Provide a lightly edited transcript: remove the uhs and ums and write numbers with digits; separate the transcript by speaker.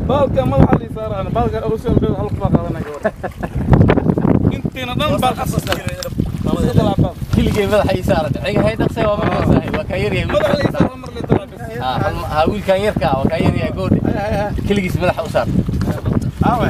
Speaker 1: Baalka madaxa lii saaraan, baalka ugu soo hal qof qaadanaya gabar. Intiina dhan baal iska dalacbaa.
Speaker 2: Keligay madaxa ii saaran ciga hay dhaqsay, waa markaa saaxiib, waa kaa yaryahay.
Speaker 1: Madaxa lii saaran mar lii dalac bas.
Speaker 2: Ha, wiilkan yarka ah waa kaa yaryahay, goodhe keligiis madaxa u saar.
Speaker 3: Aawe.